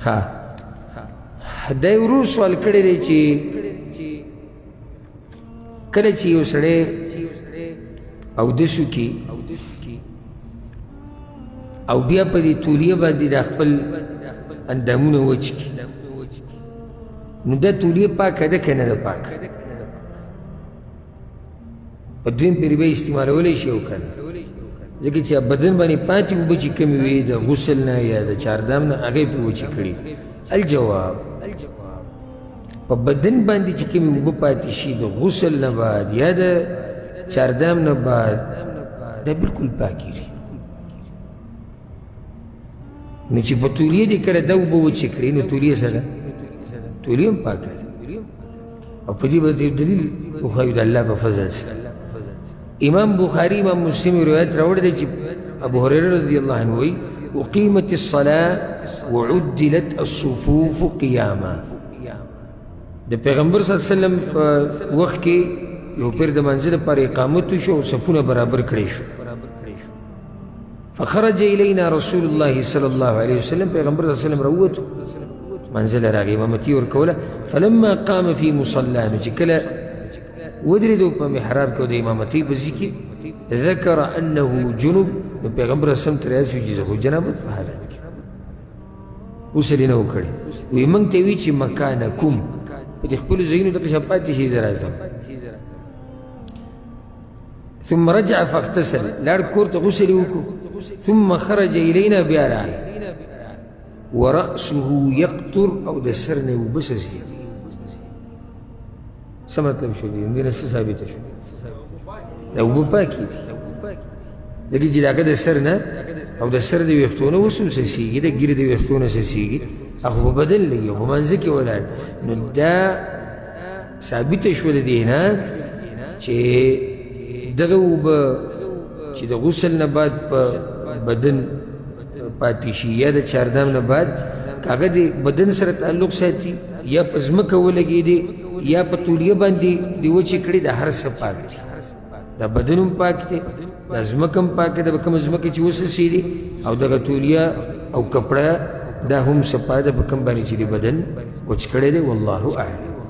ښه، دا ورور سوال کړی دی چې کله چې یو سړی اودس وکړي او بیا په دې تولیه باندې د خپل اندامونه وچ کړي، نو دا تولیه پاکه ده که نه ده پاکه؟ په دویم پېرې بیا استعمالولی شي او که نه؟ ځکه چې بدن باندې پاتې اوبه چې کومې وي د غسل نه یا د چاردام نه، هغې پرې وچې کړي. الجواب، په بدن باندې چې کومې اوبه پاتې شي د غسل نه بعد یا د چاردام نه بعد، دا بالکل پاکې دي. نو چې په تولیه دې کله دا اوبه وچې کړې، نو تولیه سره تولیه هم پاکه ده. او په دې باندې دلیل وښایو د الله په فضل سره. امام بخاري، امام مسلم روایت راوړی دی چې ابو هريره رضی الله عنه وایي: اقیمت الصلاة وعدلت الصفوف قیاما. د پیغمبر صلی الله علیه وسلم په وخت کې یو پیر د منځه لپاره اقامت وشو او صفونه برابر کړی شو. فخرج الینا رسول الله صلی الله علیه وسلم، پیغمبر صلی الله علیه وسلم راووتو، منزل راغی، امامتي ورکوله. فلما قام فی مصلاه، نو چې کله ودرېدو په محراب کې د امامتۍ په ځای کې، ذکر انه جنب، نو پیغمبر سم ترې یاد شو چې زه خو جنابت په حالت کې، غسل یې نه و کړی. وایي موږ ته وي چې مکانکم، په دې خپلو ځایونو دغه شان پاتې شئ، زه راځم. ثم رجع فاغتسل، لاړ کور ته، غسل یې وکړو. ثم خرج الینا، بیا راغی، ورأسه یقطر، او د سر نه اوبه څڅېدې. څه مطلب شو دې نه؟ څه ثابته شو؟ دا اوبه پاکې دي، ځکه چې د هغه د سر نه او د سر د ویښتو نه اوس هم څڅېږي، د ږیرې د ویښتو نه څڅېږي، هغه په بدن لګي او په منځ کې ولاړ. نو دا ثابته شوه د دې نه چې دغه اوبه چې د غسل نه بعد په بدن پاتې شي یا د چاردام نه بعد، که هغه د بدن سره تعلق ساتي یا په ځمکه ولګېدې یا په تولیه باندې دې وچې کړې، د هر څه پاک دي. دا بدن هم پاک دی، دا ځمکه هم پاکه ده، په کومه ځمکه چې وڅڅېدې، او دغه تولیه او کپړه دا هم صفا ده، په کوم باندې چې د بدن وچ کړی دی. والله اعلم.